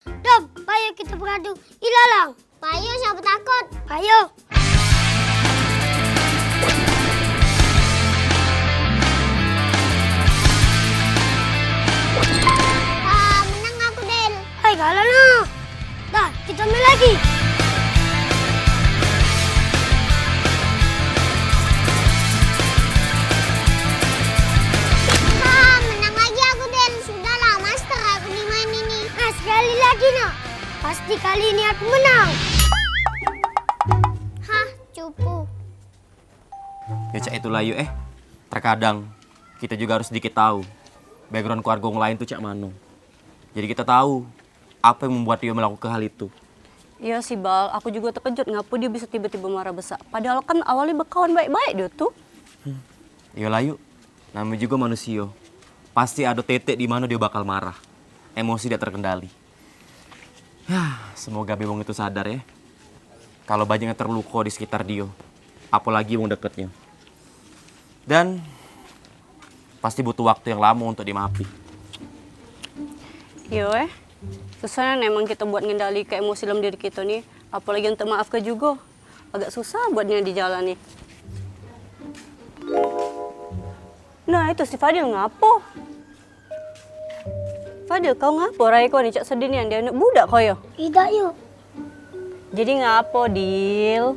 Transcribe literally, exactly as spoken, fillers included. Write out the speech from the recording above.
Dom, payo kito beradu ilalang. Payo, siapo takut? Payo. Ah, menang aku, Del. Hai, kalah no. Dah, kito main lagi. Ah, menang lagi aku, Del. Sudahlah, master aku di main ini. Nah, sekali lagi no. Pasti kali ini aku menang. Hah, cupu. Ya, cak itulah, Yu, eh. Terkadang kita juga harus sedikit tahu background keluarga wong lain tuh cak mano. Jadi kita tahu apa yang membuat dia melakukan hal itu. Iya sih, Bal, aku juga terkejut ngapo dia bisa tiba-tiba marah besar. Padahal kan awalnya bekawan baik-baik dia tuh. Iyolah, Yu, namanya juga manusia. Pasti ada titik di mana dia bakal marah. Emosi tidak terkendali. Yah, semoga be wong itu sadar ya. Kalau banyak yang terluka di sekitar dia, apalagi wong deketnya. Dan pasti butuh waktu yang lama untuk dimaafin. Yo eh, susah nian emang kita buat ngendali ke emosi dalam diri kita nih. Apalagi untuk maafke juga. Agak susah buat nian dijalani. Nah, itu si Fadil ngapo? Fadil, kau ngapo rai kau ni cak sedih nian, dia anak budak kau yo? Idak, Yu. Jadi ngapo, Dil?